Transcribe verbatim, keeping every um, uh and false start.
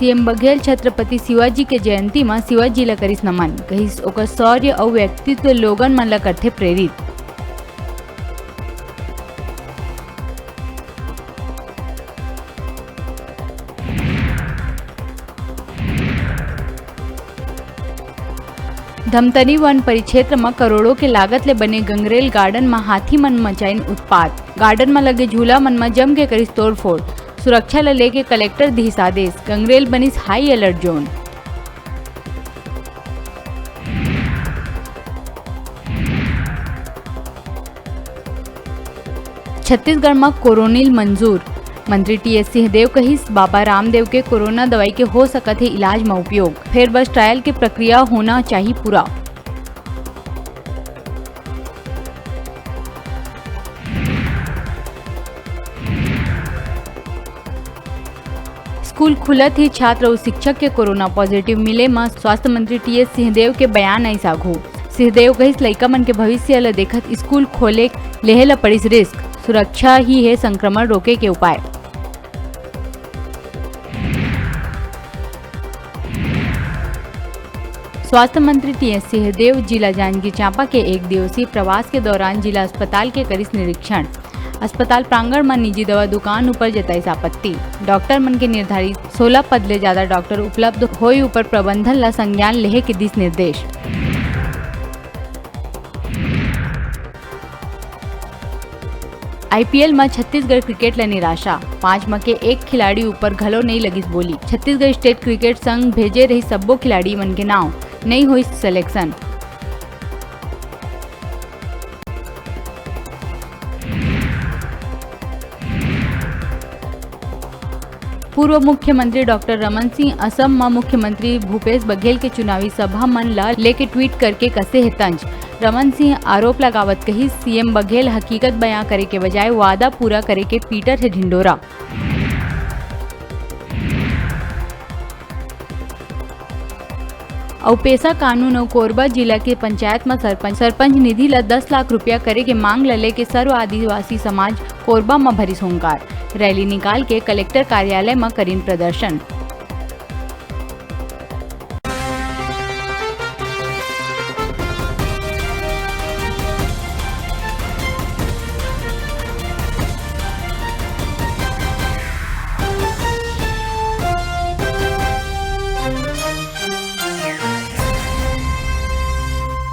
CM Baghel Chhatrapati Shivaji के जयंती म शिवाजी ल करिस नमन, कहिस ओकर शौर्य अउ व्यक्तित्व लोगन मन ल करथे प्रेरित। धमतरी वन परिक्षेत्र म करोड़ों के लागत ले बने गंगरेल गार्डन म हाथी मन मचाइन उत्पात। गार्डन म लगे झूला मन म जम के करिस तोड़फोड़। सुरक्षा ल लेके कलेक्टर दिस आदेश, गंगरेल बनिस हाई अलर्ट जोन। छत्तीसगढ़ म कोरोनिल मंजूर, मंत्री टीएस सिंहदेव कहिस, बाबा रामदेव के कोरोना दवाई के हो सकत हे इलाज म उपयोग, फेर बस ट्रायल के प्रक्रिया होना चाही पूरा। स्कूल खुलत ही छात्र अउ शिक्षक के कोरोना पॉजिटिव मिले म स्वास्थ्य मंत्री टीएस सिंहदेव के बयान आइस आघू। सिंहदेव कहिस, लइका मन के भविष्य ल देखत स्कूल खोले लेहे ल पड़िस रिस्क, सुरक्षा ही हे संक्रमण रोके के उपाय। स्वास्थ्य मंत्री टीएस सिंहदेव जिला जांजगीर चांपा के एक दिवसीय प्रवास के दौरान जिला अस्पताल के करिस निरीक्षण। अस्पताल प्रांगण म निजी दवा दुकान ऊपर जताइस आपत्ति। डॉक्टर मन के निर्धारित सोलह पद ले जादा डॉक्टर उपलब्ध होए ऊपर प्रबंधन ल संज्ञान लेहे के दिस निर्देश। आईपीएल म छत्तीसगढ़ क्रिकेट ल निराशा, पांच म के एक खिलाड़ी ऊपर घलो नइ लगिस बोली। छत्तीसगढ़ स्टेट क्रिकेट संघ भेजे रही सब्बो खिलाड़ी मन के नांव, नइ होइस सिलेक्शन। पूर्व मुख्यमंत्री डॉक्टर रमन सिंह असम म मुख्यमंत्री भूपेश बघेल के चुनावी सभा मन ल लेके ट्वीट करके कसे हे तंज। रमन सिंह आरोप लगावत कहिस, सीएम बघेल हकीकत बयां करे के बजाय वादा पूरा करे के पीटत हे ढिंढोरा। अउ पेसा कानून अउ कोरबा जिला के पंचायत म सरपंच, सरपंच निधि ल दस लाख रुपया करे के मांग ल लेके सर्व आदिवासी समाज कोरबा म भरिस हुंकार। रैली निकाल के कलेक्टर कार्यालय म करिन प्रदर्शन।